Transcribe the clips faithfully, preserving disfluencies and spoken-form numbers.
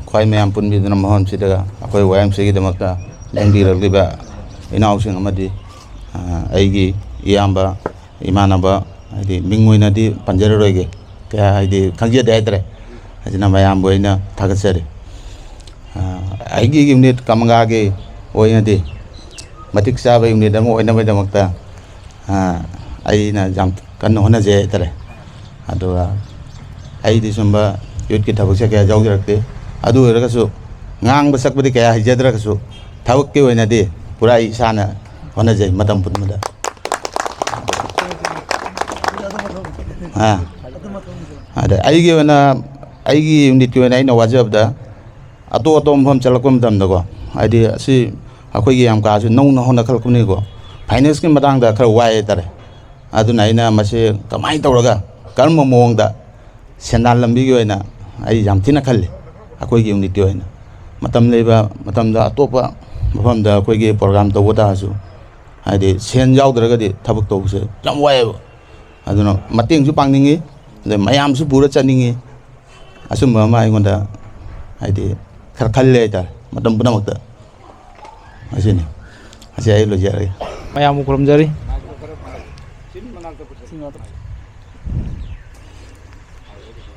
ꯈ꯭ꯋꯥꯏ ꯃꯌꯥꯝ ꯄꯨꯟꯕꯤꯗꯨꯅ ꯃꯐꯝꯁꯤꯗ ꯑꯩꯈꯣꯏ ꯋꯥꯏ ꯑꯦꯝ ꯁꯤꯒꯤꯗꯃꯛꯇ ꯂꯦꯡꯕꯤꯔꯛꯂꯤꯕ ꯏꯅꯥꯎꯁꯤꯡ ꯑꯃꯗꯤ, ꯑ, ꯑꯩꯒꯤ ꯏꯌꯥꯝꯕ, ꯏꯃꯥꯟꯅꯕ, ꯍꯥꯏꯗꯤ ꯃꯤꯡ ꯑꯣꯏꯅꯗꯤ ꯄꯟꯖꯔꯔꯣꯏꯒꯦ, ꯀꯌꯥ ꯍꯥꯏꯗꯤ ꯈꯪꯖꯗꯦ ꯍꯥꯏꯇꯥꯔꯦ꯫ ꯑꯁꯤꯅ ꯃꯌꯥꯝꯕꯨ ꯑꯩꯅ ꯊꯥꯒꯠꯆꯔꯤ꯫ ꯑ, ꯑꯩꯒꯤ ꯌꯨꯅꯤꯠ ꯀꯃꯪꯒꯥꯒꯤ ꯑꯣꯏꯅꯗꯤ ꯃꯇꯤꯛ ꯆꯥꯕ ꯌꯨꯅꯤꯠ ꯑꯃ ꯑꯣꯏꯅꯕꯒꯤꯗꯃꯛꯇ, ꯑ, ꯑꯩꯅ ꯌꯥꯝ ꯀꯟꯅ ꯍꯣꯠꯅꯖꯩ ꯍꯥꯏꯇꯥꯔꯦ꯫ ꯑꯗꯨꯒ ꯑꯩꯗꯤ ꯁꯨꯝꯕ ꯌꯨꯠꯀꯤ ꯊꯕꯛꯁꯦ ꯀꯌꯥ ꯌꯥꯎꯖꯔꯛꯇꯦ꯫ ꯑꯗꯨ ꯑꯣꯏꯔꯒꯁꯨ ꯉꯥꯡꯕ ꯁꯛꯄꯗꯤ ꯀꯌꯥ ꯍꯩꯖꯗ꯭ꯔꯒꯁꯨ ꯊꯕꯛꯀꯤ ꯑꯣꯏꯅꯗꯤ ꯄꯨꯔꯥ ꯑꯩ ꯏꯁꯥꯅ ꯍꯣꯠꯅꯖꯩ ꯃꯇꯝ ꯄꯨꯝꯕꯗ꯫ ꯑꯥ꯫ ꯑꯗ ꯑꯩꯒꯤ ꯑꯣꯏꯅ, ꯑꯩꯒꯤ ꯌꯨꯅꯤꯠꯀꯤ ꯑꯣꯏꯅ ꯑꯩꯅ ꯋꯥꯖꯕꯗ ꯑꯇꯣꯞ ꯑꯇꯣꯞꯄ ꯃꯐꯝ ꯆꯠꯂꯛꯄ ꯃꯇꯝꯗꯀꯣ, ꯍꯥꯏꯗꯤ ꯑꯁꯤ ꯑꯩꯈꯣꯏꯒꯤ ꯌꯥꯝ ꯀꯥꯁꯨ ꯅꯧꯅ ꯍꯧꯅꯈꯠꯂꯛꯄꯅꯤꯀꯣ, ꯐꯥꯏꯅꯥꯟꯁꯀꯤ ꯃꯇꯥꯡꯗ ꯈꯔ ꯋꯥꯏ ꯍꯥꯏꯇꯥꯔꯦ꯫ ꯑꯗꯨꯅ ꯑꯩꯅ ꯃꯁꯤ ꯀꯃꯥꯏꯅ ꯇꯧꯔꯒ, ꯀꯔꯝꯕ ꯃꯑꯣꯡꯗ ꯁꯦꯟꯗꯥꯟ ꯂꯝꯕꯤꯒꯤ ꯑꯣꯏꯅ ꯑꯩ ꯌꯥꯝ ꯊꯤꯅ ꯈꯜꯂꯤ ꯑꯩꯈꯣꯏꯒꯤ ꯌꯨꯅꯤꯠꯀꯤ ꯑꯣꯏꯅ꯫ ꯃꯇꯝ ꯂꯩꯕ ꯃꯇꯝꯗ ꯑꯇꯣꯞꯄ ꯃꯐꯝꯗ ꯑꯩꯈꯣꯏꯒꯤ ꯄ꯭ꯔꯣꯒ꯭ꯔꯥꯝ ꯇꯧꯕ ꯇꯥꯔꯁꯨ, ꯍꯥꯏꯗꯤ ꯁꯦꯟ ꯌꯥꯎꯗ꯭ꯔꯒꯗꯤ ꯊꯕꯛ ꯇꯧꯕꯁꯦ ꯌꯥꯝ ꯋꯥꯏꯑꯦꯕ꯫ ꯑꯗꯨꯅ ꯃꯇꯦꯡꯁꯨ ꯄꯥꯡꯅꯤꯡꯉꯤ, ꯑꯗꯩ ꯃꯌꯥꯝꯁꯨ ꯄꯨꯔ ꯆꯠꯅꯤꯡꯉꯤ꯫ ꯑꯆꯨꯝꯕ ꯑꯃ ꯑꯩꯉꯣꯟꯗ ꯍꯥꯏꯗꯤ ꯈꯔ ꯈꯜꯂꯦ ꯍꯥꯏꯇꯥꯔꯦ ꯃꯇꯝ ꯄꯨꯝꯅꯃꯛꯇ꯫ ꯑꯁꯤꯅꯤ꯫ ꯑꯁꯤ ꯑꯩ ꯂꯣꯏꯖꯔꯒꯦ꯫ ꯃꯌꯥꯝꯕꯨ ꯈꯨꯔꯨꯝꯖꯔꯤ꯫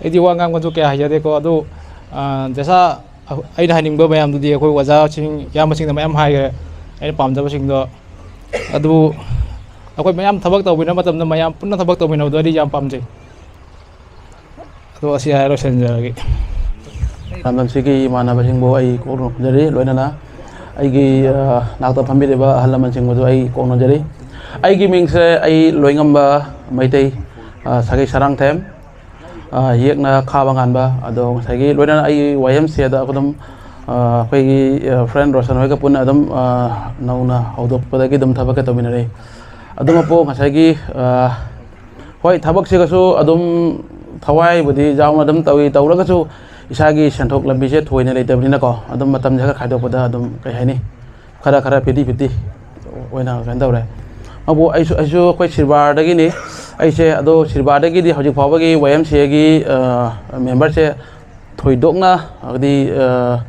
ꯑꯩꯗꯤ ꯋꯥ ꯉꯥꯡꯕꯁꯨ ꯀꯌꯥ ꯍꯩꯖꯗꯦꯀꯣ, ꯑꯗꯨ, ꯑ, ꯖꯁꯥ, ꯑ, ꯑꯩꯅ ꯍꯥꯏꯅꯤꯡꯕ ꯃꯌꯥꯝꯗꯨꯗꯤ ꯑꯩꯈꯣꯏ ꯑꯣꯖꯥꯁꯤꯡ, ꯏꯌꯥꯝꯕꯁꯤꯡꯅ ꯃꯌꯥꯝ ꯍꯥꯏꯈ꯭ꯔꯦ꯫ ꯑꯩꯅ ꯄꯥꯝꯖꯕꯁꯤꯡꯗꯣ, ꯑꯗꯨꯕꯨ ꯑꯩꯈꯣꯏ ꯃꯌꯥꯝ ꯊꯕꯛ ꯇꯧꯃꯤꯟꯅꯕ ꯃꯇꯝꯗ ꯃꯌꯥꯝ ꯄꯨꯟꯅ ꯊꯕꯛ ꯇꯧꯃꯤꯟꯅꯕꯗꯣ ꯑꯩꯗꯤ ꯌꯥꯝ ꯄꯥꯝꯖꯩ꯫ ꯑꯗꯣ ꯑꯁꯤ ꯍꯥꯏꯔ ꯂꯣꯏꯁꯤꯟꯖꯔꯒꯦ꯫ ꯂꯝꯗꯝꯁꯤꯒꯤ ꯏꯃꯥꯟꯅꯕꯁꯤꯡꯕꯨ ꯑꯩ ꯀꯣꯛꯅ ꯈꯨꯝꯖꯔꯤ, ꯂꯣꯏꯅꯅ ꯑꯩꯒꯤ, ꯑ, ꯅꯥꯛꯇ ꯐꯝꯕꯤꯔꯤꯕ ꯑꯍꯜ ꯂꯃꯟꯁꯤꯡꯕꯨꯁꯨ ꯑꯩ ꯀꯣꯛꯅꯖꯔꯤ꯫ ꯑꯩꯒꯤ ꯃꯤꯡꯁꯦ ꯑꯩ ꯂꯣꯏꯉꯝꯕ ꯃꯩꯇꯩ, ꯑ, ꯁꯥꯒꯩ ꯁꯔꯥꯡꯊꯦꯝ, ꯑ, ꯌꯦꯛꯅ ꯈꯥꯕ ꯉꯥꯟꯕ꯫ ꯑꯗꯣ ꯉꯁꯥꯏꯒꯤ ꯂꯣꯏꯅꯅ ꯑꯩ ꯋꯥꯏ ꯑꯦꯝ ꯁꯤꯗ ꯑꯗꯨꯝ, ꯑ, ꯑꯩꯈꯣꯏꯒꯤ, ꯑ, ꯐ꯭ꯔꯦꯟ ꯔꯣꯁꯟ ꯍꯣꯏꯒ ꯄꯨꯟꯅ ꯑꯗꯨꯝ, ꯑ, ꯅꯧꯅ ꯍꯧꯗꯣꯛꯄꯗꯒꯤ ꯑꯗꯨꯝ ꯊꯕꯛꯀ ꯇꯧꯃꯤꯟꯅꯔꯤ꯫ ꯑꯗꯨꯃꯛꯄꯨ ꯉꯁꯥꯏꯒꯤ, ꯑ, ꯍꯣꯏ, ꯊꯕꯛꯁꯤꯒꯁꯨ ꯑꯗꯨꯝ ꯊꯋꯥꯏꯕꯨꯗꯤ ꯌꯥꯎꯅ ꯑꯗꯨꯝ ꯇꯧꯏ, ꯇꯧꯔꯒꯁꯨ ꯏꯁꯥꯒꯤ ꯁꯦꯟꯊꯣꯛ ꯂꯝꯕꯤꯁꯦ ꯊꯣꯏꯅ ꯂꯩꯇꯕꯅꯤꯅꯀꯣ, ꯑꯗꯨꯝ ꯃꯇꯝꯁꯦ ꯈꯔ ꯈꯥꯏꯗꯣꯛꯄꯗ ꯑꯗꯨꯝ, ꯀꯩ ꯍꯥꯏꯅꯤ, ꯈꯔ ꯈꯔ ꯐꯤꯐꯇꯤ ꯐꯤꯐꯇꯤ ꯑꯣꯏꯅ ꯀꯩꯅꯣ ꯇꯧꯔꯦ꯫ ꯑꯗꯨꯕꯨ ꯑꯩꯁꯨ, ꯑꯩꯁꯨ ꯑꯩꯈꯣꯏ ꯁꯤꯜꯚꯔꯗꯒꯤꯅꯤ꯫ ꯑꯩꯁꯦ ꯑꯗꯣ ꯁꯤꯜꯚꯔꯗꯒꯤꯗꯤ ꯍꯧꯖꯤꯛ ꯐꯥꯎꯕꯒꯤ ꯋꯥꯏ ꯑꯦꯝ ꯁꯤ ꯑꯦꯒꯤ, ꯑ, ꯃꯦꯝꯕꯔꯁꯦ ꯊꯣꯏꯗꯣꯛꯅ ꯍꯥꯏꯗꯤ, ꯑ,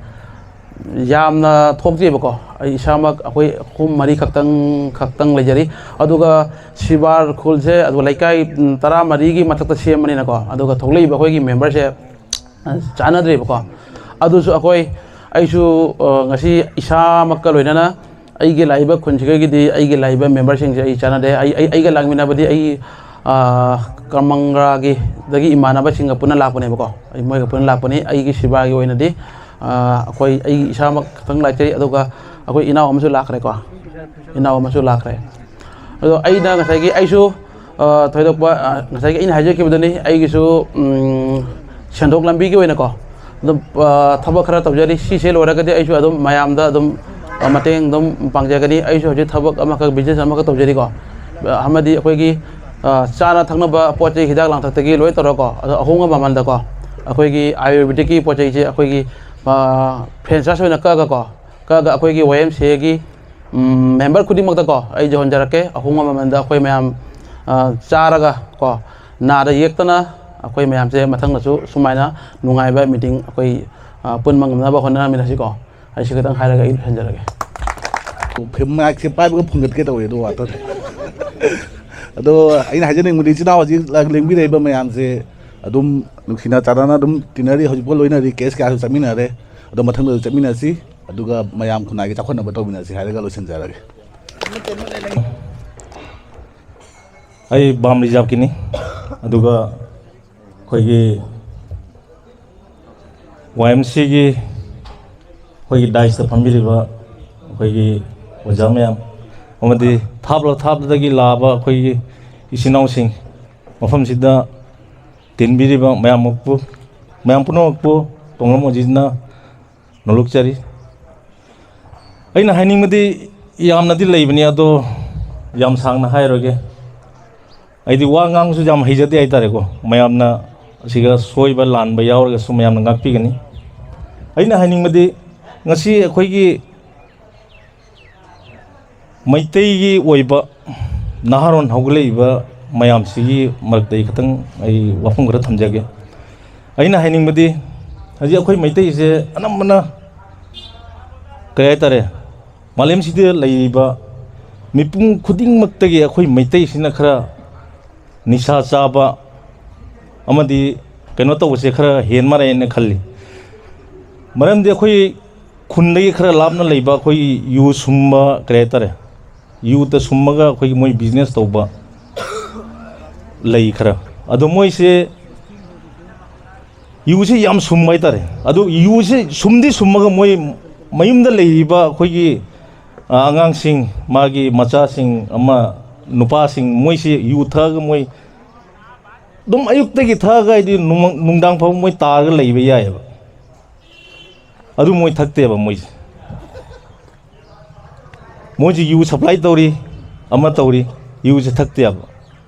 ꯌꯥꯝꯅ ꯊꯣꯛꯇꯦꯕꯀꯣ꯫ ꯑꯩ ꯏꯁꯥꯃꯛ ꯑꯩꯈꯣꯏ ꯑꯍꯨꯝ ꯃꯔꯤ ꯈꯛꯇꯪ, ꯈꯛꯇꯪ ꯂꯩꯖꯔꯤ꯫ ꯑꯗꯨꯒ ꯁꯤꯕꯥꯔ ꯈꯨꯜꯁꯦ ꯑꯗꯨꯒ ꯂꯩꯀꯥꯏ, ꯎꯝ, ꯇꯔꯥꯃꯔꯤꯒꯤ ꯃꯊꯛꯇ ꯁꯦꯝꯕꯅꯤꯅꯀꯣ꯫ ꯑꯗꯨꯒ ꯊꯣꯛꯂꯛꯏꯕ ꯑꯩꯈꯣꯏꯒꯤ ꯃꯦꯝꯕꯔꯁꯦ, ꯑ, ꯆꯥꯟꯅꯗ꯭ꯔꯦꯕꯀꯣ꯫ ꯑꯗꯨꯁꯨ ꯑꯩꯈꯣꯏ, ꯑꯩꯁꯨ, ꯑ, ꯉꯁꯤ ꯏꯁꯥꯃꯛꯀ ꯂꯣꯏꯅꯅ ꯑꯩꯒꯤ ꯂꯥꯛꯏꯕ ꯈꯨꯟꯁꯤꯒꯤꯗꯤ ꯑꯩꯒꯤ ꯂꯥꯛꯏꯕ ꯃꯦꯝꯕꯔꯁꯤꯡꯁꯦ ꯑꯩ ꯆꯥꯟꯅꯗꯦ꯫ ꯑꯩ, ꯑꯩ, ꯑꯩꯒ ꯂꯥꯛꯃꯤꯟꯅꯕꯗꯤ ꯑꯩ, ꯑ, ꯀꯃꯪꯒ꯭ꯔꯥꯒꯤꯗꯒꯤ ꯏꯃꯥꯟꯅꯕꯁꯤꯡꯒ ꯄꯨꯟꯅ ꯂꯥꯛꯄꯅꯦꯕꯀꯣ꯫ ꯑꯩ ꯃꯣꯏꯒ ꯄꯨꯟꯅ ꯂꯥꯛꯄꯅꯤ꯫ ꯑꯩꯒꯤ ꯁꯤꯕꯥꯒꯤ ꯑꯣꯏꯅꯗꯤ, ꯑ, ꯑꯩꯈꯣꯏ, ꯑꯩ ꯏꯁꯥꯃꯛ ꯈꯛꯇꯪ ꯂꯥꯛꯆꯩ꯫ ꯑꯗꯨꯒ ꯑꯩꯈꯣꯏ ꯏꯅꯥꯎ ꯑꯃꯁꯨ ꯂꯥꯛꯈ꯭ꯔꯦꯀꯣ꯫ ꯏꯅꯥꯎ ꯑꯃꯁꯨ ꯂꯥꯛꯈ꯭ꯔꯦ꯫ ꯑꯗꯣ ꯑꯩꯅ ꯉꯁꯥꯏꯒꯤ ꯑꯩꯁꯨ, ꯑ, ꯊꯣꯏꯗꯣꯛꯄ, ꯑ, ꯉꯁꯥꯏꯒꯤ ꯑꯩꯅ ꯍꯥꯏꯖꯈꯤꯕꯗꯨꯅꯤ, ꯑꯩꯒꯤꯁꯨ, ꯎꯝ, ꯁꯦꯟꯊꯣꯛ ꯂꯝꯕꯤꯒꯤ ꯑꯣꯏꯅꯀꯣ, ꯑꯗꯨꯝ, ꯑ, ꯊꯕꯛ ꯈꯔ ꯇꯧꯖꯔꯤ꯫ ꯁꯤꯁꯦ ꯂꯣꯏꯔꯒꯗꯤ ꯑꯩꯁꯨ ꯑꯗꯨꯝ ꯃꯌꯥꯝꯗ ꯑꯗꯨꯝ, ꯑ, ꯃꯇꯦꯡ ꯑꯗꯨꯝ ꯄꯥꯡꯖꯒꯅꯤ꯫ ꯑꯩꯁꯨ ꯍꯧꯖꯤꯛ ꯊꯕꯛ ꯑꯃꯈꯛ, business ꯑꯃꯈꯛ ꯇꯧꯖꯔꯤꯀꯣ꯫ ꯑ, ꯑꯃꯗꯤ ꯑꯩꯈꯣꯏꯒꯤ, ꯑ, ꯆꯥꯅ ꯊꯛꯅꯕ ꯄꯣꯠ ꯆꯩ, ꯍꯤꯗꯥꯛ ꯂꯥꯡꯊꯛꯇꯒꯤ ꯂꯣꯏ ꯇꯧꯔꯀꯣ, ꯑꯗꯣ ꯑꯍꯣꯡꯕ ꯃꯃꯜꯗꯀꯣ, ꯑꯩꯈꯣꯏꯒꯤ ꯑꯥꯌꯨꯔꯕꯦꯗꯤꯛꯀꯤ ꯄꯣꯠ ꯆꯩꯁꯦ ꯑꯩꯈꯣꯏꯒꯤ, ꯑ, franchise ꯑꯣꯏꯅ ꯀꯛꯑꯒꯀꯣ, ꯀꯛꯑꯒ ꯑꯩꯈꯣꯏꯒꯤ ꯋꯥꯏ ꯑꯦꯝ ꯁꯤ ꯑꯦꯒꯤ ꯎꯝ, ꯃꯦꯝꯕꯔ ꯈꯨꯗꯤꯡꯃꯛꯇꯀꯣ, ꯑꯩ ꯌꯧꯍꯟꯖꯔꯛꯀꯦ꯫ ꯑꯍꯣꯡꯕ ꯃꯃꯜꯗ ꯑꯩꯈꯣꯏ ꯃꯌꯥꯝ, ꯑ, ꯆꯥꯔꯒ ꯀꯣ, ꯅꯥꯗ ꯌꯦꯛꯇꯅ ꯑꯩꯈꯣꯏ ꯃꯌꯥꯝꯁꯦ ꯃꯊꯪꯗꯁꯨ ꯁꯨꯃꯥꯏꯅ ꯅꯨꯡꯉꯥꯏꯕ meeting ꯑꯩꯈꯣꯏ, ꯑ, ꯄꯨꯟꯕ ꯉꯝꯅꯕ ꯍꯣꯠꯅꯃꯤꯟꯅꯁꯤꯀꯣ꯫ ꯑꯩ ꯁꯤ ꯈꯤꯇꯪ ꯍꯥꯏꯔꯒ ꯑꯩ ꯂꯣꯏꯁꯤꯟꯖꯔꯒꯦ꯫ ꯃꯥꯏꯛꯁꯦ ꯄꯥꯏꯕꯒ ꯐꯨꯟꯒꯠꯀꯦ ꯇꯧꯋꯦ ꯑꯗꯨ ꯋꯥꯇꯅꯦ꯫ ꯑꯗꯣ ꯑꯩꯅ ꯍꯥꯏꯖꯅꯤꯡꯕꯗꯤ, ꯏꯆꯤꯟ ꯏꯅꯥꯎ ꯍꯧꯖꯤꯛ ꯂꯦꯡꯕꯤꯔꯛꯏꯕ ꯃꯌꯥꯝꯁꯦ ꯑꯗꯨꯝ ꯅꯨꯡꯁꯤꯅ ꯆꯥꯟꯅꯅ ꯑꯗꯨꯝ ꯇꯤꯟꯅꯔꯤ, ꯍꯧꯖꯤꯛꯐꯥꯎ ꯂꯣꯏꯅꯔꯤ, ꯀꯦꯁ ꯀꯌꯥꯁꯨ ꯆꯠꯃꯤꯟꯅꯔꯦ꯫ ꯑꯗꯣ ꯃꯊꯪꯗꯁꯨ ꯆꯠꯃꯤꯟꯅꯁꯤ꯫ ꯑꯗꯨꯒ ꯃꯌꯥꯝ ꯈꯨꯟꯅꯥꯏꯒꯤ ꯆꯥꯎꯈꯠꯅꯕ ꯇꯧꯃꯤꯟꯅꯁꯤ ꯍꯥꯏꯔꯒ ꯂꯣꯏꯁꯤꯟꯖꯔꯒꯦ꯫ ꯑꯩ ꯕꯥꯝ ꯔꯤꯖꯥꯕꯀꯤꯅꯤ꯫ ꯑꯗꯨꯒ ꯑꯩꯈꯣꯏꯒꯤ ꯋꯥꯏ ꯑꯦꯝ ꯁꯤꯒꯤ ꯑꯩꯈꯣꯏꯒꯤ ꯗꯥꯏꯁꯇ ꯐꯝꯕꯤꯔꯤꯕ ꯑꯩꯈꯣꯏꯒꯤ ꯑꯣꯖꯥ ꯃꯌꯥꯝ ꯑꯃꯗꯤ ꯊꯥꯞꯂ ꯊꯥꯞꯂꯗꯒꯤ ꯂꯥꯛꯑꯕ ꯑꯩꯈꯣꯏꯒꯤ ꯏꯆꯤꯟ ꯏꯅꯥꯎꯁꯤꯡ, ꯃꯐꯝꯁꯤꯗ ꯇꯤꯟꯕꯤꯔꯤꯕ ꯃꯌꯥꯝꯃꯛꯄꯨ, ꯃꯌꯥꯝ ꯄꯨꯝꯅꯃꯛꯄꯨ ꯇꯣꯡꯉꯝ ꯑꯣꯖꯤꯠꯅ ꯅꯣꯂꯨꯛꯆꯔꯤ꯫ ꯑꯩꯅ ꯍꯥꯏꯅꯤꯡꯕꯗꯤ ꯌꯥꯝꯅꯗꯤ ꯂꯩꯕꯅꯤ, ꯑꯗꯣ ꯌꯥꯝ ꯁꯥꯡꯅ ꯍꯥꯏꯔꯣꯏꯒꯦ꯫ ꯑꯩꯗꯤ ꯋꯥ ꯉꯥꯡꯕꯁꯨ ꯌꯥꯝ ꯍꯩꯖꯗꯦ ꯍꯥꯏꯇꯥꯔꯦꯀꯣ꯫ ꯃꯌꯥꯝꯅ ꯑꯁꯤꯒ ꯁꯣꯏꯕ ꯂꯥꯟꯕ ꯌꯥꯎꯔꯒꯁꯨ ꯃꯌꯥꯝꯅ ꯉꯥꯛꯄꯤꯒꯅꯤ꯫ ꯑꯩꯅ ꯍꯥꯏꯅꯤꯡꯕꯗꯤ, ꯉꯁꯤ ꯑꯩꯈꯣꯏꯒꯤ ꯃꯩꯇꯩꯒꯤ ꯑꯣꯏꯕ ꯅꯍꯥꯔꯣꯟ ꯍꯧꯒꯠꯂꯛꯏꯕ ꯃꯌꯥꯝꯁꯤꯒꯤ ꯃꯔꯛꯇ ꯑꯩ ꯈꯤꯇꯪ, ꯑꯩ ꯋꯥꯐꯝ ꯈꯔ ꯊꯝꯖꯒꯦ꯫ ꯑꯩꯅ ꯍꯥꯏꯅꯤꯡꯕꯗꯤ, ꯍꯧꯖꯤꯛ ꯑꯩꯈꯣꯏ ꯃꯩꯇꯩꯁꯦ ꯑꯅꯝꯕꯅ, ꯀꯔꯤ ꯍꯥꯏꯇꯥꯔꯦ, ꯃꯥꯂꯦꯝꯁꯤꯗ ꯂꯩꯔꯤꯕ ꯃꯤꯄꯨꯝ ꯈꯨꯗꯤꯡꯃꯛꯇꯒꯤ ꯑꯩꯈꯣꯏ ꯃꯩꯇꯩꯁꯤꯅ ꯈꯔ ꯅꯤꯁꯥ ꯆꯥꯕ ꯑꯃꯗꯤ ꯀꯩꯅꯣ ꯇꯧꯕꯁꯦ ꯈꯔ ꯍꯦꯟ ꯃꯥꯜꯂꯦꯅ ꯈꯜꯂꯤ꯫ ꯃꯔꯝꯗꯤ ꯑꯩꯈꯣꯏ ꯈꯨꯟꯗꯒꯤ ꯈꯔ ꯂꯥꯞꯅ ꯂꯩꯕ ꯑꯩꯈꯣꯏꯒꯤ ꯌꯨ ꯁꯨꯝꯕ, ꯀꯔꯤ ꯍꯥꯏꯇꯥꯔꯦ, ꯌꯨꯇ ꯁꯨꯝꯃꯒ ꯑꯩꯈꯣꯏꯒꯤ ꯃꯣꯏ ꯕꯤꯖꯤꯅꯦꯁ ꯇꯧꯕ ꯂꯩ ꯈꯔ꯫ ꯑꯗꯣ ꯃꯣꯏꯁꯦ ꯌꯨꯁꯦ ꯌꯥꯝ ꯁꯨꯝꯕ ꯍꯥꯏꯇꯥꯔꯦ꯫ ꯑꯗꯨ ꯌꯨꯁꯦ ꯁꯨꯝꯗꯤ ꯁꯨꯝꯃꯒ ꯃꯣꯏ ꯃꯌꯨꯝꯗ ꯂꯩꯔꯤꯕ ꯑꯩꯈꯣꯏꯒꯤ, ꯑ, ꯑꯉꯥꯡꯁꯤꯡ, ꯃꯥꯒꯤ ꯃꯆꯥꯁꯤꯡ ꯑꯃ ꯅꯨꯄꯥꯁꯤꯡ, ꯃꯣꯏꯁꯤ ꯌꯨ ꯊꯛꯑꯒ ꯃꯣꯏ ꯑꯗꯨꯝ ꯑꯌꯨꯛꯇꯒꯤ ꯊꯛꯑꯒ ꯍꯥꯏꯗꯤ ꯅꯨꯃ-, ꯅꯨꯡꯗꯥꯡ ꯐꯥꯎꯕ ꯃꯣꯏ ꯇꯥꯔꯒ ꯂꯩꯕ ꯌꯥꯏꯑꯕ꯫ ꯑꯗꯨ ꯃꯣꯏ ꯊꯛꯇꯦꯕ ꯃꯣꯏꯁꯦ꯫ ꯃꯣꯏꯁꯦ ꯌꯨ ꯁꯄ꯭ꯂꯥꯏ ꯇꯧꯔꯤ, ꯑꯃ ꯇꯧꯔꯤ, ꯌꯨꯁꯦ ꯊꯛꯇꯦꯕ꯫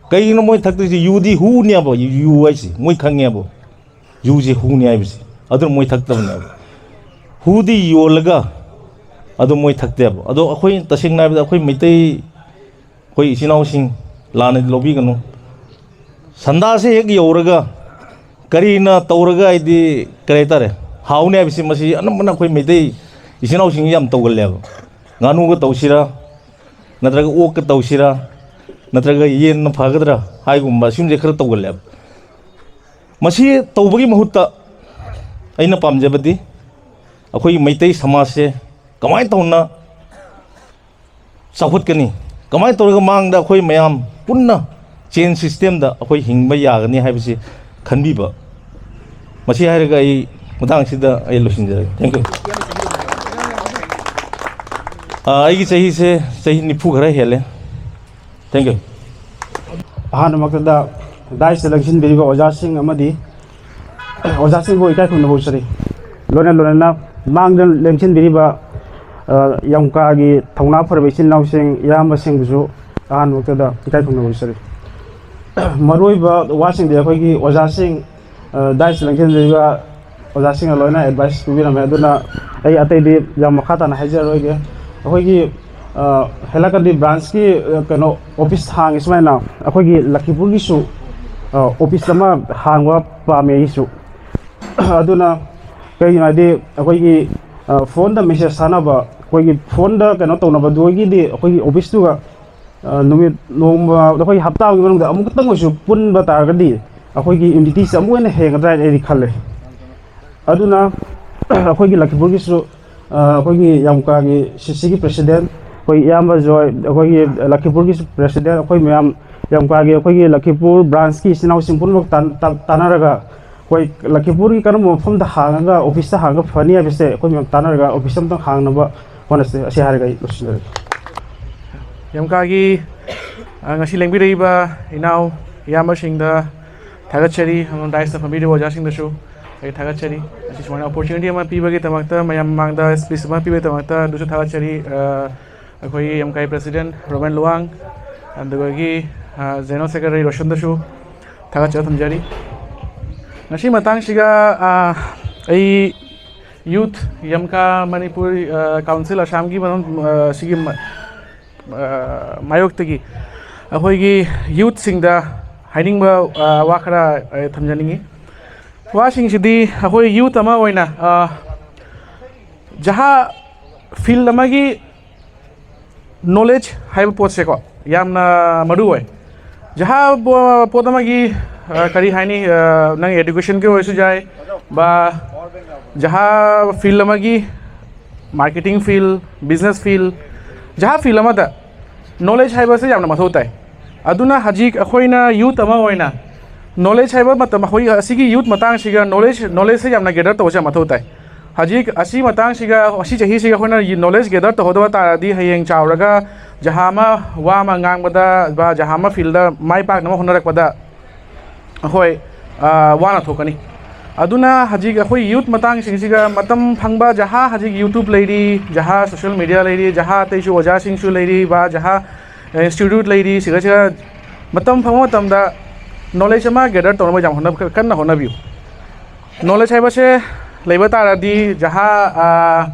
ꯀꯩꯒꯤꯅꯣ ꯃꯣꯏ ꯊꯛꯇꯣꯏꯁꯦ? ꯌꯨꯗꯤ ꯍꯨꯅꯦꯕ, ꯌꯨ, ꯌꯨ ꯍꯥꯏꯁꯦ ꯃꯣꯏ ꯈꯪꯉꯦꯕ꯫ ꯌꯨꯁꯦ ꯍꯨꯅꯤ ꯍꯥꯏꯕꯁꯦ꯫ ꯑꯗꯨꯅ ꯃꯣꯏ ꯊꯛꯇꯕꯅꯦꯕ꯫ ꯍꯨꯗꯤ ꯌꯣꯜꯂꯒ ꯑꯗꯨ ꯃꯣꯏ ꯊꯛꯇꯦꯕ꯫ ꯑꯗꯣ ꯑꯩꯈꯣꯏ ꯇꯁꯦꯡꯅ ꯍꯥꯏꯕꯗ ꯑꯩꯈꯣꯏ ꯃꯩꯇꯩ, ꯑꯩꯈꯣꯏ ꯏꯆꯤꯟ ꯏꯅꯥꯎꯁꯤꯡ ꯂꯥꯟꯅꯗꯤ ꯂꯧꯕꯤꯒꯅꯨ꯫ ꯁꯟꯗꯥꯁꯦ ꯍꯦꯛ ꯌꯧꯔꯒ ꯀꯔꯤꯅ ꯇꯧꯔꯒ ꯍꯥꯏꯗꯤ ꯀꯔꯤ ꯍꯥꯏꯇꯥꯔꯦ, ꯍꯥꯎꯅꯤ ꯍꯥꯏꯕꯁꯤ ꯃꯁꯤ ꯑꯅꯝꯕꯅ ꯑꯩꯈꯣꯏ ꯃꯩꯇꯩ ꯏꯆꯤꯟ ꯏꯅꯥꯎꯁꯤꯡ ꯌꯥꯝ ꯇꯧꯒꯜꯂꯦꯕ꯫ ꯉꯥꯅꯨꯒ ꯇꯧꯁꯤꯔꯥ, ꯅꯠꯇ꯭ꯔꯒ ꯑꯣꯛꯀ ꯇꯧꯁꯤꯔꯥ, ꯅꯠꯇ꯭ꯔꯒ ꯌꯦꯟꯅ ꯐꯒꯗ꯭ꯔꯥ ꯍꯥꯏꯒꯨꯝꯕ ꯁꯤꯒꯨꯝꯕꯁꯦ ꯈꯔ ꯇꯧꯒꯜꯂꯦꯕ꯫ ꯃꯁꯤ ꯇꯧꯕꯒꯤ ꯃꯍꯨꯠꯇ ꯑꯩꯅ ꯄꯥꯝꯖꯕꯗꯤ ꯑꯩꯈꯣꯏꯒꯤ ꯃꯩꯇꯩ ꯁꯃꯥꯖꯁꯦ ꯀꯃꯥꯏꯅ ꯇꯧꯅ ꯆꯥꯎꯈꯠꯀꯅꯤ, ꯀꯃꯥꯏꯅ ꯇꯧꯔꯒ ꯃꯥꯡꯗ ꯑꯩꯈꯣꯏ ꯃꯌꯥꯝ ꯄꯨꯟꯅ ꯆꯦꯟ ꯁꯤꯁꯇꯦꯝꯗ ꯑꯩꯈꯣꯏ ꯍꯤꯡꯕ ꯌꯥꯒꯅꯤ ꯍꯥꯏꯕꯁꯤ ꯈꯟꯕꯤꯕ꯫ ꯃꯁꯤ ꯍꯥꯏꯔꯒ ꯑꯩ ꯃꯇꯥꯡꯁꯤꯗ ꯑꯩ ꯂꯣꯏꯁꯤꯟꯖꯔꯒꯦ꯫ Thank you꯫ ꯑꯥ, ꯑꯩꯒꯤ ꯆꯍꯤꯁꯦ ꯆꯍꯤ ꯅꯤꯐꯨ ꯈꯔ ꯍꯦꯜꯂꯦ꯫ Thank you꯫ ꯑꯍꯥꯟꯕꯃꯛꯇꯗ ꯗꯥꯏꯁꯇ ꯂꯦꯡꯁꯤꯟꯕꯤꯔꯤꯕ ꯑꯣꯖꯥꯁꯤꯡ ꯑꯃꯗꯤ ꯑꯣꯖꯥꯁꯤꯡꯕꯨ ꯏꯀꯥꯏ ꯈꯨꯝꯅꯕ ꯎꯠꯆꯔꯤ꯫ ꯂꯣꯏꯅ ꯂꯣꯏꯅꯅ ꯃꯥꯡꯗ ꯂꯦꯡꯁꯤꯟꯕꯤꯔꯤꯕ, ꯑ, ꯌꯥꯝꯀꯥꯒꯤ ꯊꯧꯅꯥ ꯐꯔꯕ ꯏꯆꯤꯟ ꯏꯅꯥꯎꯁꯤꯡ, ꯏꯌꯥꯝꯕꯁꯤꯡꯕꯨꯁꯨ ꯑꯍꯥꯟꯕꯃꯛꯇꯗ ꯏꯀꯥꯏ ꯈꯨꯝꯅꯕ ꯎꯠꯆꯔꯤ꯫ ꯃꯔꯨꯑꯣꯏꯕ ꯋꯥꯁꯤꯡꯗꯤ ꯑꯩꯈꯣꯏꯒꯤ ꯑꯣꯖꯥꯁꯤꯡ, ꯑ, ꯗꯥꯏꯁꯇ ꯂꯦꯡꯁꯤꯟꯕꯤꯔꯤꯕ ꯑꯣꯖꯥꯁꯤꯡꯅ ꯂꯣꯏꯅ ꯑꯦꯗꯚꯥꯏꯁ ꯄꯤꯕꯤꯔꯝꯃꯦ꯫ ꯑꯗꯨꯅ ꯑꯩ ꯑꯇꯩꯗꯤ ꯌꯥꯝ ꯃꯈꯥ ꯇꯥꯅ ꯍꯥꯏꯖꯔꯔꯣꯏꯒꯦ꯫ ꯑꯩꯈꯣꯏꯒꯤ, ꯑ, ꯍꯦꯂꯥꯀꯟꯗꯤ ꯕ꯭ꯔꯥꯟꯁꯀꯤ, ꯑ, ꯀꯩꯅꯣ, ꯑꯣꯐꯤꯁ ꯍꯥꯡꯉꯤ ꯁꯨꯃꯥꯏꯅ꯫ ꯑꯩꯈꯣꯏꯒꯤ ꯂꯛꯈꯤꯄꯨꯔꯒꯤꯁꯨ, ꯑ, ꯑꯣꯐꯤꯁ ꯑꯃ ꯍꯥꯡꯕ ꯄꯥꯝꯃꯦ ꯑꯩꯒꯤꯁꯨ꯫ ꯑꯗꯨꯅ ꯀꯩꯒꯤꯅꯣ ꯍꯥꯏꯗꯤ ꯑꯩꯈꯣꯏꯒꯤ ꯐꯣꯟꯗ ꯃꯦꯁꯦꯖ ꯊꯥꯅꯕ, ꯑꯩꯈꯣꯏꯒꯤ ꯐꯣꯟꯗ ꯀꯩꯅꯣ ꯇꯧꯅꯕꯗꯨꯒꯤꯗꯤ ꯑꯩꯈꯣꯏꯒꯤ ꯑꯣꯐꯤꯁꯇꯨꯒ ꯅꯨꯃꯤꯠ ꯅꯣꯡꯃ, ꯑꯩꯈꯣꯏꯒꯤ ꯍꯞꯇꯥ ꯑꯃꯒꯤ ꯃꯅꯨꯡꯗ ꯑꯃꯨꯛꯇꯪ ꯑꯣꯏꯁꯨ ꯄꯨꯟꯕ ꯇꯥꯔꯒꯗꯤ ꯑꯩꯈꯣꯏꯒꯤ ꯌꯨꯅꯤꯇꯤꯁꯦ ꯑꯃꯨꯛ ꯍꯦꯟꯅ ꯍꯦꯟꯒꯗ꯭ꯔꯥ ꯍꯥꯏꯅ ꯑꯩꯗꯤ ꯈꯜꯂꯦ꯫ ꯑꯗꯨꯅ ꯑꯩꯈꯣꯏꯒꯤ ꯂꯈꯤꯄꯨꯔꯒꯤꯁꯨ ꯑꯩꯈꯣꯏꯒꯤ ꯌꯥꯝꯀꯥꯒꯤ ꯁꯤꯁꯤꯒꯤ ꯄ꯭ꯔꯦꯁꯤꯗꯦꯟ ꯑꯩꯈꯣꯏ ꯏꯌꯥꯝꯕ ꯖꯣꯏ, ꯑꯩꯈꯣꯏꯒꯤ ꯂꯈꯤꯄꯨꯔꯒꯤꯁꯨ ꯄ꯭ꯔꯦꯁꯤꯗꯦꯟ, ꯑꯩꯈꯣꯏ ꯃꯌꯥꯝ ꯌꯥꯝꯀꯥꯒꯤ ꯑꯩꯈꯣꯏꯒꯤ ꯂꯈꯤꯄꯨꯔ ꯕ꯭ꯔꯥꯟꯁꯀꯤ ꯏꯆꯤꯟ ꯏꯅꯥꯎꯁꯤꯡ ꯄꯨꯝꯅꯃꯛ ꯇꯥꯟ-, ꯇꯥꯟ-, ꯇꯥꯟꯅꯔꯒ ꯑꯩꯈꯣꯏ ꯂꯈꯤꯄꯨꯔꯒꯤ ꯀꯔꯝꯕ ꯃꯐꯝꯗ ꯍꯥꯡꯉꯒ, ꯑꯣꯐꯤꯁꯇ ꯍꯥꯡꯉꯒ ꯐꯅꯤ ꯍꯥꯏꯕꯁꯦ ꯑꯩꯈꯣꯏ ꯃꯌꯥꯝ ꯇꯥꯟꯅꯔꯒ ꯑꯣꯐꯤꯁ ꯑꯝꯇꯪ ꯍꯥꯡꯅꯕ ꯍꯣꯠꯅꯁꯦ꯫ ꯑꯁꯤ ꯍꯥꯏꯔꯒ ꯑꯩ ꯂꯣꯏꯁꯤꯟꯖꯔꯒꯦ꯫ ꯌꯥꯝꯀꯥꯒꯤ ꯉꯁꯤ ꯂꯦꯡꯕꯤꯔꯛꯏꯕ ꯏꯅꯥꯎ, ꯏꯌꯥꯝꯕꯁꯤꯡꯗ ꯊꯥꯒꯠꯆꯔꯤ꯫ ꯑꯃꯁꯨꯡ ꯗꯥꯏꯁꯇ ꯐꯝꯕꯤꯔꯤꯕ ꯑꯣꯖꯥꯁꯤꯡꯗꯁꯨ ꯑꯩ ꯊꯥꯒꯠꯆꯔꯤ꯫ ꯉꯁꯤ ꯁꯨꯃꯥꯏꯅ ꯑꯣꯄꯣꯔꯆꯨꯅꯤꯇꯤ ꯑꯃ ꯄꯤꯕꯒꯤꯗꯃꯛꯇ, ꯃꯌꯥꯝ ꯃꯃꯥꯡꯗ ꯁ꯭ꯄꯤꯆ ꯑꯃ ꯄꯤꯕꯒꯤꯗꯃꯛꯇ ꯑꯗꯨꯁꯨ ꯊꯥꯒꯠꯆꯔꯤ꯫ ꯑꯩꯈꯣꯏꯒꯤ ꯌꯥꯝꯀꯥꯏ ꯄ꯭ꯔꯦꯁꯤꯗꯦꯟ ꯔꯣꯃꯦꯟ ꯂꯨꯋꯥꯡ, ꯑꯗꯨꯗꯒꯤ ꯖꯦꯅꯔꯦꯜ ꯁꯦꯀ꯭ꯔꯦꯇꯔꯤ ꯔꯣꯁꯟꯗꯁꯨ ꯊꯥꯒꯠꯆꯕ ꯊꯝꯖꯔꯤ꯫ ꯉꯁꯤ ꯃꯇꯥꯡꯁꯤꯒ ꯑꯩ ꯌꯨꯠ, ꯌꯥꯝꯀꯥ ꯃꯅꯤꯄꯨꯔ ꯀꯥꯎꯟꯁꯤꯜ ꯑꯁꯥꯝꯒꯤ ꯃꯔꯝ, ꯁꯤꯒꯤ ꯃꯥꯌꯣꯛꯇꯒꯤ ꯑꯩꯈꯣꯏꯒꯤ ꯌꯨꯠꯁꯤꯡꯗ ꯍꯥꯏꯅꯤꯡꯕ ꯋꯥ ꯈꯔ ꯊꯝꯖꯅꯤꯡꯉꯤ꯫ ꯋꯥꯁꯤꯡꯁꯤꯗꯤ ꯑꯩꯈꯣꯏ ꯌꯨꯠ ꯑꯃ ꯑꯣꯏꯅ ꯖꯍꯥ ꯐꯤꯜ ꯑꯃꯒꯤ ꯅꯣꯂꯦꯖ ꯍꯥꯏꯕ ꯄꯣꯠꯁꯦꯀꯣ, ꯌꯥꯝꯅ ꯃꯔꯨ ꯑꯣꯏ꯫ ꯖꯍꯥ ꯄꯣꯠ ꯑꯃꯒꯤ ꯀꯔꯤ ꯍꯥꯏꯅꯤ, ꯅꯪ ꯑꯦꯗꯨꯀꯦꯁꯟꯒꯤ ꯑꯣꯏꯔꯁꯨ ꯌꯥꯏ, ꯕꯥ ꯖꯍꯥ ꯐꯤꯜ ꯑꯃꯒꯤ, ꯃꯥꯔꯀꯦꯇꯤꯡ ꯐꯤꯜ, ꯕꯤꯖꯤꯅꯦꯁ ꯐꯤꯜ, ꯖꯍꯥ ꯐꯤꯜ ꯑꯃꯗ ꯅꯣꯂꯦꯖ ꯍꯥꯏꯕꯁꯦ ꯌꯥꯝꯅ ꯃꯊꯧ ꯇꯥꯏ꯫ ꯑꯗꯨꯅ ꯍꯧꯖꯤꯛ ꯑꯩꯈꯣꯏꯅ ꯌꯨꯠ ꯑꯃ ꯑꯣꯏꯅ ꯅꯣꯂꯦꯖ ꯍꯥꯏꯕ ꯃꯇꯝ, ꯑꯩꯈꯣꯏ ꯑꯁꯤꯒꯤ ꯌꯨꯠ ꯃꯇꯥꯡꯁꯤꯒ ꯅꯣꯂꯦꯖ, ꯅꯣꯂꯦꯖꯁꯦ ꯌꯥꯝꯅ ꯒꯦꯗꯔ ꯇꯧꯕꯁꯦ ꯌꯥꯝ ꯃꯊꯧ ꯇꯥꯏ꯫ ꯍꯧꯖꯤꯛ ꯑꯁꯤ ꯃꯇꯥꯡꯁꯤꯒ, ꯑꯁꯤ ꯆꯍꯤꯁꯤꯒ ꯑꯩꯈꯣꯏꯅ ꯅꯣꯂꯦꯖ ꯒꯦꯗꯔ ꯇꯧꯍꯧꯗꯕ ꯇꯥꯔꯗꯤ, ꯍꯌꯦꯡ ꯆꯥꯎꯔꯒ ꯖꯍꯥ ꯑꯃ ꯋꯥ ꯑꯃ ꯉꯥꯡꯕꯗ, ꯕꯥ ꯖꯍꯥ ꯑꯃ ꯐꯤꯜꯗ ꯃꯥꯏ ꯄꯥꯛꯅꯕ ꯍꯣꯠꯅꯔꯛꯄꯗ ꯑꯩꯈꯣꯏ ꯋꯥꯅ ꯊꯣꯛꯀꯅꯤ꯫ ꯑꯗꯨꯅ ꯍꯧꯖꯤꯛ ꯑꯩꯈꯣꯏ ꯌꯨꯠ ꯃꯇꯥꯡꯁꯤꯡꯁꯤꯒ ꯃꯇꯝ ꯐꯪꯕ, ꯖꯍꯥ ꯍꯧꯖꯤꯛ ꯌꯨꯇ꯭ꯌꯨꯕ ꯂꯩꯔꯤ, ꯖꯍꯥ ꯁꯣꯁꯤꯌꯦꯜ ꯃꯦꯗꯤꯌꯥ ꯂꯩꯔꯤ, ꯖꯍꯥ ꯑꯇꯩꯁꯨ ꯑꯣꯖꯥꯁꯤꯡꯁꯨ ꯂꯩꯔꯤ, ꯕꯥ ꯖꯍꯥ ꯏꯟꯁꯇꯤꯇ꯭ꯌꯨꯠ ꯂꯩꯔꯤ, ꯁꯤꯒ ꯁꯤꯒ ꯃꯇꯝ ꯐꯪꯕ ꯃꯇꯝꯗ ꯅꯣꯂꯦꯖ ꯑꯃ ꯒꯦꯗꯔ ꯇꯧꯅꯕ ꯌꯥꯝ ꯍꯣꯠꯅ-, ꯀꯟꯅ ꯍꯣꯠꯅꯕꯤꯌꯨ꯫ ꯅꯣꯂꯦꯖ ꯍꯥꯏꯕꯁꯦ ꯂꯩꯕ ꯇꯥꯔꯗꯤ ꯖꯍꯥ,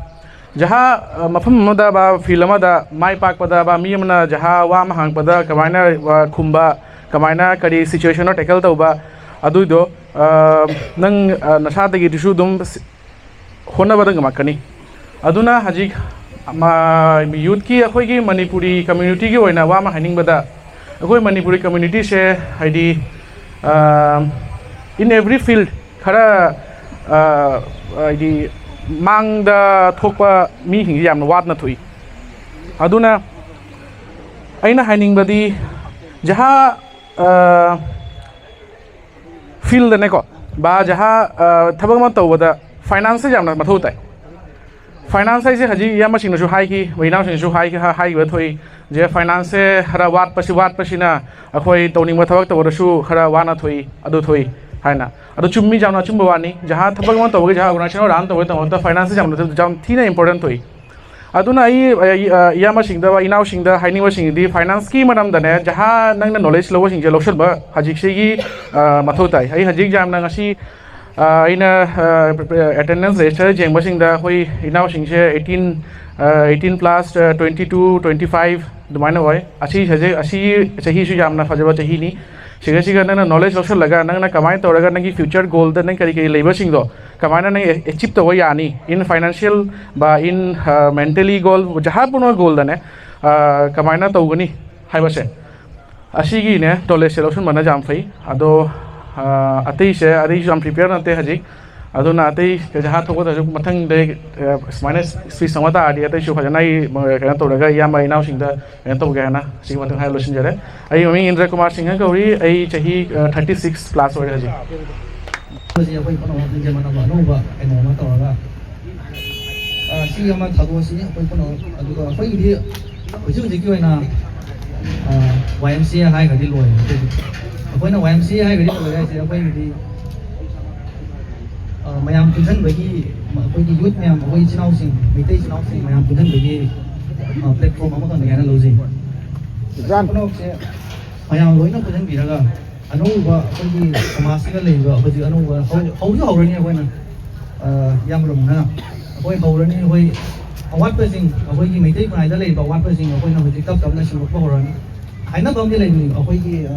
ꯖꯍꯥ ꯃꯐꯝ ꯑꯃꯗ ꯕꯥ ꯐꯤꯜ ꯑꯃꯗ ꯃꯥꯏ ꯄꯥꯛꯄꯗ, ꯕꯥ ꯃꯤ ꯑꯃꯅ ꯖꯍꯥ ꯋꯥ ꯑꯃ ꯍꯪꯉꯛꯄꯗ ꯀꯃꯥꯏꯅ ꯈꯨꯝꯕ, ꯀꯃꯥꯏꯅ ꯀꯔꯤ ꯁꯤꯆꯨꯋꯦꯁꯟꯗꯣ ꯇꯦꯀꯜ ꯇꯧꯕ, ꯑꯗꯨꯏꯗꯣ ꯅꯪ ꯅꯁꯥꯗꯒꯤꯗꯨꯁꯨ ꯑꯗꯨꯝ ꯍꯣꯠꯅꯕꯗ ꯉꯝꯃꯛꯀꯅꯤ꯫ ꯑꯗꯨꯅ ꯍꯧꯖꯤꯛ ꯃ-, ꯌꯨꯠꯀꯤ, ꯑꯩꯈꯣꯏꯒꯤ ꯃꯅꯤꯄꯨꯔꯤ ꯀꯝꯃ꯭ꯌꯨꯅꯤꯇꯤꯒꯤ ꯑꯣꯏꯅ ꯋꯥ ꯑꯃ ꯍꯥꯏꯅꯤꯡꯕꯗ, ꯑꯩꯈꯣꯏ ꯃꯅꯤꯄꯨꯔꯤ ꯀꯝꯃ꯭ꯌꯨꯅꯤꯇꯤꯁꯦ ꯍꯥꯏꯗꯤ, ꯑ, in every field ꯈꯔ, ꯑ, ꯍꯥꯏꯗꯤ ꯃꯥꯡꯗ ꯊꯣꯛꯄ ꯃꯤꯁꯤꯡꯁꯦ ꯌꯥꯝꯅ ꯋꯥꯠꯅ ꯊꯣꯛꯏ꯫ ꯑꯗꯨꯅ ꯑꯩꯅ ꯍꯥꯏꯅꯤꯡꯕꯗꯤ ꯖꯍꯥ, ꯑ, ꯐꯤꯜꯗꯅꯦꯀꯣ, ꯕꯥ ꯖꯍꯥ, ꯑ, ꯊꯕꯛ ꯑꯃ ꯇꯧꯕꯗ ꯐꯥꯏꯅꯥꯟꯁꯁꯦ ꯌꯥꯝꯅ ꯃꯊꯧ ꯇꯥꯏ꯫ ꯐꯥꯏꯅꯥꯟꯁ ꯍꯥꯏꯁꯦ ꯍꯧꯖꯤꯛ ꯏꯌꯥꯝꯕꯁꯤꯡꯅꯁꯨ ꯍꯥꯏꯈꯤ, ꯑꯩꯈꯣꯏ ꯏꯅꯥꯎꯁꯤꯡꯅꯁꯨ ꯍꯥꯏꯈꯤ, ꯍꯥ-, ꯍꯥꯏꯈꯤꯕ ꯊꯣꯛꯏ꯫ ꯖꯦ ꯐꯥꯏꯅꯥꯟꯁꯁꯦ ꯈꯔ ꯋꯥꯠꯄꯁꯤ, ꯋꯥꯠꯄꯁꯤꯅ ꯑꯩꯈꯣꯏ ꯇꯧꯅꯤꯡꯕ ꯊꯕꯛ ꯇꯧꯕꯗꯁꯨ ꯈꯔ ꯋꯥꯅ ꯊꯣꯛꯏ, ꯑꯗꯨ ꯊꯣꯛꯏ ꯍꯥꯏꯅ꯫ ꯑꯗꯨ ꯆꯨꯝꯃꯤ, ꯌꯥꯝꯅ ꯑꯆꯨꯝꯕ ꯋꯥꯅꯤ꯫ ꯖꯍꯥ ꯊꯕꯛ ꯑꯃ ꯇꯧꯕꯒꯤ, ꯖꯍꯥ ꯑꯣꯔꯒꯅꯥꯏꯖꯦꯁꯟ ꯔꯟ ꯇꯧꯕꯒꯤꯗꯃꯛꯇ ꯐꯥꯏꯅꯥꯟꯁꯁꯦ ꯌꯥꯝꯅ, ꯌꯥꯝ ꯊꯤꯅ ꯏꯝꯄꯣꯔꯇꯦꯟ ꯊꯣꯛꯏ꯫ ꯑꯗꯨꯅ ꯑꯩ, ꯑ, ꯏ-, ꯑ, ꯏꯌꯥꯝꯕꯁꯤꯡꯗ, ꯏꯅꯥꯎꯁꯤꯡꯗ ꯍꯥꯏꯅꯤꯡꯕꯁꯤꯡꯗꯤ ꯐꯥꯏꯅꯥꯟꯁꯀꯤ ꯃꯔꯝꯗꯅꯦ, ꯖꯍꯥ ꯅꯪꯅ ꯅꯣꯂꯦꯖ ꯂꯧꯕꯁꯤꯡꯁꯦ ꯂꯧꯁꯤꯟꯕ ꯍꯧꯖꯤꯛꯁꯤꯒꯤ, ꯑ, ꯃꯊꯧ ꯇꯥꯏ꯫ ꯑꯩ ꯍꯧꯖꯤꯛ ꯌꯥꯝꯅ ꯉꯁꯤ, ꯑ, ꯑꯩꯅ, ꯑ, ꯑꯦꯇꯦꯟꯗꯦꯟꯁ ꯔꯦꯖꯤꯁꯇꯔ ꯌꯦꯡꯕꯁꯤꯡꯗ ꯑꯩꯈꯣꯏ ꯏꯅꯥꯎꯁꯤꯡꯁꯦ eighteen, ꯑ, eighteen plus, ꯑ, twenty two, twenty five ꯑꯗꯨꯃꯥꯏꯅ ꯑꯣꯏ꯫ ꯑꯁꯤ ꯍꯧꯖꯤꯛ, ꯑꯁꯤ ꯆꯍꯤꯁꯨ ꯌꯥꯝꯅ ꯐꯖꯕ ꯆꯍꯤꯅꯤ꯫ ꯁꯤꯒ ꯁꯤꯒ ꯅꯪꯅ ꯅꯣꯂꯦꯖ ꯂꯧꯁꯤꯜꯂꯒ ꯅꯪꯅ ꯀꯃꯥꯏꯅ ꯇꯧꯔꯒ ꯅꯪꯒꯤ ꯐ꯭ꯌꯨꯆꯔ ꯒꯣꯜꯗ ꯅꯪ ꯀꯔꯤ ꯀꯔꯤ ꯂꯩꯕꯁꯤꯡꯗꯣ ꯀꯃꯥꯏꯅ ꯅꯪ ꯑꯦꯆꯤꯞ ꯇꯧꯕ ꯌꯥꯅꯤ, in financial ꯕ, in, ꯑ, mentally ꯒꯣꯜ, ꯖꯍꯥ ꯄꯨꯝꯅꯃꯛ ꯒꯣꯜꯗꯅꯦ, ꯑ, ꯀꯃꯥꯏꯅ ꯇꯧꯒꯅꯤ ꯍꯥꯏꯕꯁꯦ, ꯑꯁꯤꯒꯤꯅꯦ ꯅꯣꯂꯦꯖꯁꯦ ꯂꯧꯁꯤꯟꯕꯅ ꯌꯥꯝ ꯐꯩ꯫ ꯑꯗꯣ, ꯑ, ꯑꯇꯩꯁꯦ, ꯑꯇꯩꯁꯨ ꯌꯥꯝ ꯄ꯭ꯔꯤꯄꯦꯌꯔ ꯅꯠꯇꯦ ꯍꯧꯖꯤꯛ꯫ ꯑꯗꯨꯅ ꯑꯇꯩ ꯖꯍꯥ ꯊꯣꯛꯄꯗꯁꯨ ꯃꯊꯪꯗ, ꯑ, ꯁꯨꯃꯥꯏꯅ ꯁ꯭ꯄꯤꯆ ꯑꯃ ꯇꯥꯔꯗꯤ ꯑꯇꯩꯁꯨ ꯐꯖꯅ ꯑꯩ, ꯑ, ꯀꯩꯅꯣ ꯇꯧꯔꯒ ꯏꯌꯥꯝꯕ ꯏꯅꯥꯎꯁꯤꯡꯗ ꯀꯩꯅꯣ ꯇꯧꯒꯦ ꯍꯥꯏꯅ ꯁꯤꯒꯤ ꯃꯊꯪ ꯍꯥꯏꯔ ꯂꯣꯏꯁꯤꯟꯖꯔꯦ꯫ ꯑꯩ ꯃꯃꯤꯡ ꯏꯟꯗ꯭ꯔ ꯀꯨꯃꯥꯔ ꯁꯤꯡꯍ ꯀꯧꯏ꯫ ꯑꯩ ꯆꯍꯤ, ꯑ, thirty six plus ꯑꯣꯏꯔꯦ ꯍꯧꯖꯤꯛ꯫ ꯍꯧꯖꯤꯛ ꯑꯩꯈꯣꯏ ꯄꯨꯝꯅꯃꯛ ꯄꯨꯟꯁꯦ ꯃꯅꯕ ꯑꯅꯧꯕ ꯀꯩꯅꯣ ꯑꯃ ꯇꯧꯔꯒ, ꯑ, ꯁꯤ ꯑꯃ ꯊꯥꯗꯣꯛꯑꯁꯤ ꯑꯩꯈꯣꯏ ꯄꯨꯝꯅꯃꯛ꯫ ꯑꯗꯨꯒ ꯑꯩꯈꯣꯏꯒꯤꯗꯤ ꯍꯧꯖꯤꯛ ꯍꯧꯖꯤꯛꯀꯤ ꯑꯣꯏꯅ, ꯑ, Y M C A ꯍꯥꯏꯈ꯭ꯔꯗꯤ ꯂꯣꯏꯔꯦ ꯑꯩꯈꯣꯏꯗꯤ꯫ ꯑꯩꯈꯣꯏꯅ Y M C A ꯍꯥꯏꯈ꯭ꯔꯗꯤ ꯂꯣꯏꯔꯦ ꯍꯥꯏꯁꯦ ꯑꯩꯈꯣꯏꯒꯤꯗꯤ, ꯑ, ꯃꯌꯥꯝ ꯄꯨꯟꯁꯤꯟꯕꯒꯤ, ꯑꯩꯈꯣꯏꯒꯤ ꯌꯨꯠ ꯃꯌꯥꯝ, ꯑꯩꯈꯣꯏ ꯏꯆꯤꯟ ꯏꯅꯥꯎꯁꯤꯡ, ꯃꯩꯇꯩ ꯏꯆꯤꯟ ꯏꯅꯥꯎꯁꯤꯡ ꯃꯌꯥꯝ ꯄꯨꯟꯁꯤꯟꯕꯒꯤ, ꯑ, platform ꯑꯃꯈꯛꯅꯤ ꯍꯥꯏꯅ ꯂꯧꯖꯩ꯫ ꯄꯨꯝꯅꯃꯛꯁꯦ ꯃꯌꯥꯝ ꯂꯣꯏꯅ ꯄꯨꯟꯁꯤꯟꯕꯤꯔꯒ ꯑꯅꯧꯕ ꯑꯩꯈꯣꯏꯒꯤ ꯁꯃꯥꯖꯁꯤꯗ ꯂꯩꯔꯤꯕ ꯍꯧꯖꯤꯛ ꯑꯅꯧꯕ ꯍꯧ-, ꯍꯧꯁꯨ ꯍꯧꯔꯅꯤ ꯑꯩꯈꯣꯏꯅ, ꯑ, ꯏꯌꯥꯝꯕ ꯔꯣꯃꯟꯅ꯫ ꯑꯩꯈꯣꯏ ꯍꯧꯔꯅꯤ, ꯑꯩꯈꯣꯏ ꯑꯋꯥꯠꯄꯁꯤꯡ, ꯑꯩꯈꯣꯏꯒꯤ ꯃꯩꯇꯩ ꯈꯨꯟꯅꯥꯏꯗ ꯂꯩꯔꯤꯕ ꯑꯋꯥꯠꯄꯁꯤꯡ ꯑꯩꯈꯣꯏꯅ ꯍꯧꯖꯤꯛ ꯇꯞ ꯇꯞꯅ ꯁꯦꯡꯗꯣꯛꯄ ꯍꯧꯔꯅꯤ꯫ ꯍꯥꯏꯅꯕ ꯑꯃꯗꯤ ꯂꯩꯕꯅꯤ, ꯑꯩꯈꯣꯏꯒꯤ, ꯑ,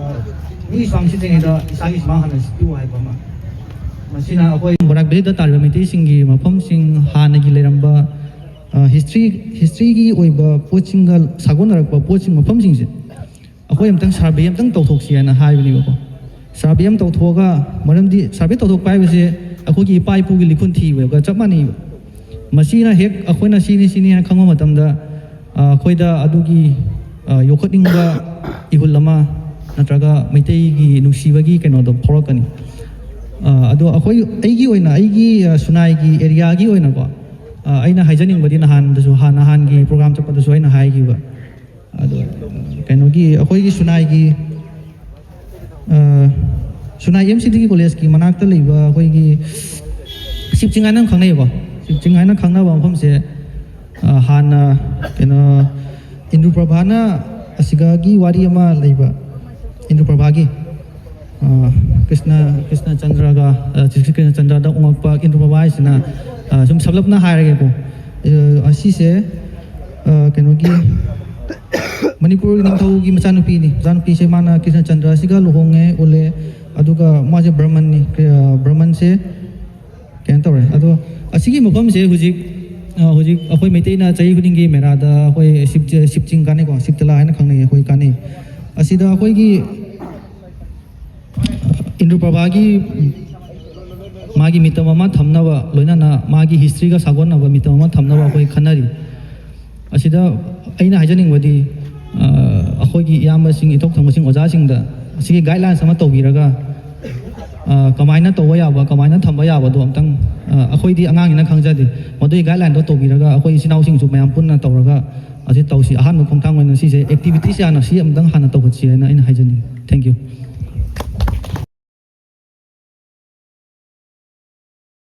ꯃꯤ ꯁꯨꯃꯥꯡ ꯁꯤꯠꯇ꯭ꯔꯤꯉꯩꯗ ꯏꯁꯥꯒꯤ ꯁꯨꯃꯥꯡ ꯍꯥꯟꯅ ꯁꯤꯠꯄꯤꯌꯨ ꯍꯥꯏꯕ ꯑꯃ꯫ ꯃꯁꯤꯅ ꯑꯩꯈꯣꯏ ꯕꯔꯥꯛ ꯚꯦꯂꯤꯗ ꯇꯥꯔꯤꯕ ꯃꯩꯇꯩꯁꯤꯡꯒꯤ ꯃꯐꯝꯁꯤꯡ, ꯍꯥꯟꯅꯒꯤ ꯂꯩꯔꯝꯕ ꯍꯤꯁꯇ꯭ꯔꯤ ꯍꯤꯁꯇ꯭ꯔꯤꯒꯤ ꯑꯣꯏꯕ ꯄꯣꯠꯁꯤꯡꯒ ꯁꯥꯒꯣꯟꯅꯔꯛꯄ ꯄꯣꯠꯁꯤꯡ, ꯃꯐꯝꯁꯤꯡꯁꯦ ꯑꯩꯈꯣꯏ ꯑꯝꯇꯪ ꯁꯔꯚꯦ ꯑꯝꯇꯪ ꯇꯧꯊꯣꯛꯁꯤ ꯍꯥꯏꯅ ꯍꯥꯏꯕꯅꯦꯕꯀꯣ꯫ ꯁꯔꯚꯦ ꯑꯃ ꯇꯧꯊꯣꯛꯑꯒ, ꯃꯔꯝꯗꯤ ꯁꯔꯚꯦ ꯇꯧꯊꯣꯛꯄ ꯍꯥꯏꯕꯁꯦ ꯑꯩꯈꯣꯏꯒꯤ ꯏꯄꯥ ꯏꯄꯨꯒꯤ ꯂꯤꯈꯨꯟ ꯊꯤꯕꯒ ꯆꯞ ꯃꯥꯟꯅꯩꯕ꯫ ꯃꯁꯤꯅ ꯍꯦꯛ ꯑꯩꯈꯣꯏꯅ ꯁꯤꯅꯤ ꯁꯤꯅꯤ ꯍꯥꯏꯅ ꯈꯪꯕ ꯃꯇꯝꯗ, ꯑ, ꯑꯩꯈꯣꯏꯗ ꯑꯗꯨꯒꯤ, ꯑ, ꯌꯣꯛꯈꯠꯅꯤꯡꯕ ꯏꯍꯨꯜ ꯑꯃ ꯅꯠꯇ꯭ꯔꯒ ꯃꯩꯇꯩꯒꯤ ꯅꯨꯡꯁꯤꯕꯒꯤ ꯀꯩꯅꯣꯗꯣ ꯐꯥꯎꯔꯛꯀꯅꯤ꯫ ꯑ, ꯑꯗꯣ ꯑꯩꯈꯣꯏ, ꯑꯩꯒꯤ ꯑꯣꯏꯅ, ꯑꯩꯒꯤ, ꯑ, ꯁꯨꯅꯥꯏꯒꯤ ꯑꯦꯔꯤꯌꯥꯒꯤ ꯑꯣꯏꯅꯀꯣ, ꯑ, ꯑꯩꯅ ꯍꯥꯏꯖꯅꯤꯡꯕꯗꯤ ꯅꯍꯥꯟꯗꯁꯨ, ꯍꯥꯟ-, ꯅꯍꯥꯟꯒꯤ ꯄ꯭ꯔꯣꯒ꯭ꯔꯥꯝ ꯆꯠꯄꯗꯁꯨ ꯑꯩꯅ ꯍꯥꯏꯈꯤꯕ, ꯑꯗꯣ, ꯀꯩꯅꯣꯒꯤ, ꯑꯩꯈꯣꯏꯒꯤ ꯁꯨꯅꯥꯏꯒꯤ, ꯑ, ꯁꯨꯅꯥꯏ ꯑꯦꯝ ꯁꯤ ꯗꯤꯒꯤ ꯀꯣꯂꯦꯖꯀꯤ ꯃꯅꯥꯛꯇ ꯂꯩꯕ ꯑꯩꯈꯣꯏꯒꯤ ꯁꯤꯞ ꯆꯤꯡ ꯍꯥꯏꯅ ꯈꯪꯅꯩꯌꯦꯀꯣ꯫ ꯁꯤꯞ ꯆꯤꯡ ꯍꯥꯏꯅ ꯈꯪꯅꯕ ꯃꯐꯝꯁꯦ, ꯑ, ꯍꯥꯟꯅ, ꯀꯩꯅꯣ, ꯏꯟꯗ꯭ꯔ ꯄ꯭ꯔꯚꯥꯅ ꯑꯁꯤꯒꯒꯤ ꯋꯥꯔꯤ ꯑꯃ ꯂꯩꯕ, ꯏꯟꯗ꯭ꯔ ꯄ꯭ꯔꯚꯥꯒꯤ, ꯑ, ꯀ꯭ꯔꯤꯁꯅ, ꯀ꯭ꯔꯤꯁꯅ ꯆꯟꯗ꯭ꯔꯒ, ꯑ, ꯁ꯭ꯔꯤ ꯀ꯭ꯔꯤꯁꯅ ꯆꯟꯗ꯭ꯔꯗ ꯑꯣꯉꯛꯄ ꯏꯟꯗ꯭ꯔ ꯄ꯭ꯔꯚꯥ ꯍꯥꯏꯁꯤꯅ, ꯑ, ꯁꯨꯝ ꯁꯝꯂꯞꯅ ꯍꯥꯏꯔꯒꯦꯀꯣ꯫ ꯑ, ꯑꯁꯤꯁꯦ, ꯑ, ꯀꯩꯅꯣꯒꯤ, ꯃꯅꯤꯄꯨꯔ ꯅꯤꯡꯊꯧꯒꯤ ꯃꯆꯥꯅꯨꯄꯤꯅꯤ꯫ ꯃꯆꯥꯅꯨꯄꯤꯁꯦ ꯃꯥꯅ ꯀ꯭ꯔꯤꯁꯅ ꯆꯟꯗ꯭ꯔꯁꯤꯒ ꯂꯨꯍꯣꯡꯉꯦ ꯎꯠꯂꯦ, ꯑꯗꯨꯒ ꯃꯥꯁꯦ ꯕ꯭ꯔꯍꯃꯟꯅꯤ꯫ ꯀ꯭ꯔꯤ-, ꯑ, ꯕ꯭ꯔꯍꯃꯟꯁꯦ ꯀꯩꯅꯣ ꯇꯧꯔꯦ꯫ ꯑꯗꯣ ꯑꯁꯤꯒꯤ ꯃꯐꯝꯁꯦ ꯍꯧꯖꯤꯛ, ꯑ, ꯍꯧꯖꯤꯛ ꯑꯩꯈꯣꯏ ꯃꯩꯇꯩꯅ ꯆꯍꯤ ꯈꯨꯗꯤꯡꯒꯤ ꯃꯦꯔꯥꯗ ꯑꯩꯈꯣꯏ ꯁꯤꯞ-, ꯁꯤꯞ ꯆꯤꯡ ꯀꯥꯟꯅꯩꯀꯣ, ꯁꯤꯞ ꯇꯂꯥ ꯍꯥꯏꯅ ꯈꯪꯅꯩ ꯑꯩꯈꯣꯏ ꯀꯥꯟꯅꯩ꯫ ꯑꯁꯤꯗ ꯑꯩꯈꯣꯏꯒꯤ ꯏꯟꯗ꯭ꯔ ꯄ꯭ꯔꯚꯥꯒꯤ ꯃꯥꯒꯤ ꯃꯤꯇꯝ ꯑꯃ ꯊꯝꯅꯕ, ꯂꯣꯏꯅꯅ ꯃꯥꯒꯤ ꯍꯤꯁꯇ꯭ꯔꯤꯒ ꯁꯥꯒꯣꯟꯅꯕ ꯃꯤꯇꯝ ꯑꯃ ꯊꯝꯅꯕ ꯑꯩꯈꯣꯏ ꯈꯟꯅꯔꯤ꯫ ꯑꯁꯤꯗ ꯑꯩꯅ ꯍꯥꯏꯖꯅꯤꯡꯕꯗꯤ, ꯑ, ꯑꯩꯈꯣꯏꯒꯤ ꯏꯌꯥꯝꯕꯁꯤꯡ, ꯏꯊꯣꯛ ꯊꯣꯡꯕꯁꯤꯡ, ꯑꯣꯖꯥꯁꯤꯡꯗ ꯑꯁꯤꯒꯤ ꯒꯥꯏꯗꯂꯥꯏꯟꯁ ꯑꯃ ꯇꯧꯕꯤꯔꯒ, ꯑ, ꯀꯃꯥꯏꯅ ꯇꯧꯕ ꯌꯥꯕ, ꯀꯃꯥꯏꯅ ꯊꯝꯕ ꯌꯥꯕꯗꯣ ꯑꯝꯇꯪ, ꯑ, ꯑꯩꯈꯣꯏꯗꯤ ꯑꯉꯥꯡꯅꯤꯅ ꯈꯪꯖꯗꯦ꯫ ꯃꯗꯨꯒꯤ ꯒꯥꯏꯗꯂꯥꯏꯟꯗꯣ ꯇꯧꯕꯤꯔꯒ ꯑꯩꯈꯣꯏ ꯏꯆꯤꯟ ꯏꯅꯥꯎꯁꯤꯡꯁꯨ ꯃꯌꯥꯝ ꯄꯨꯟꯅ ꯇꯧꯔꯒ ꯑꯁꯤ ꯇꯧꯁꯤ꯫ ꯑꯍꯥꯟꯕ ꯈꯣꯡꯊꯥꯡ ꯑꯣꯏꯅ ꯁꯤꯁꯦ, ꯑꯦꯛꯇꯤꯚꯤꯇꯤꯁꯦ ꯍꯥꯟꯅ ꯁꯤ ꯑꯝꯇꯪ ꯍꯥꯟꯅ ꯇꯧꯈꯠꯁꯤ ꯍꯥꯏꯅ ꯑꯩꯅ ꯍꯥꯏꯖꯅꯤꯡꯉꯤ꯫ Thank you꯫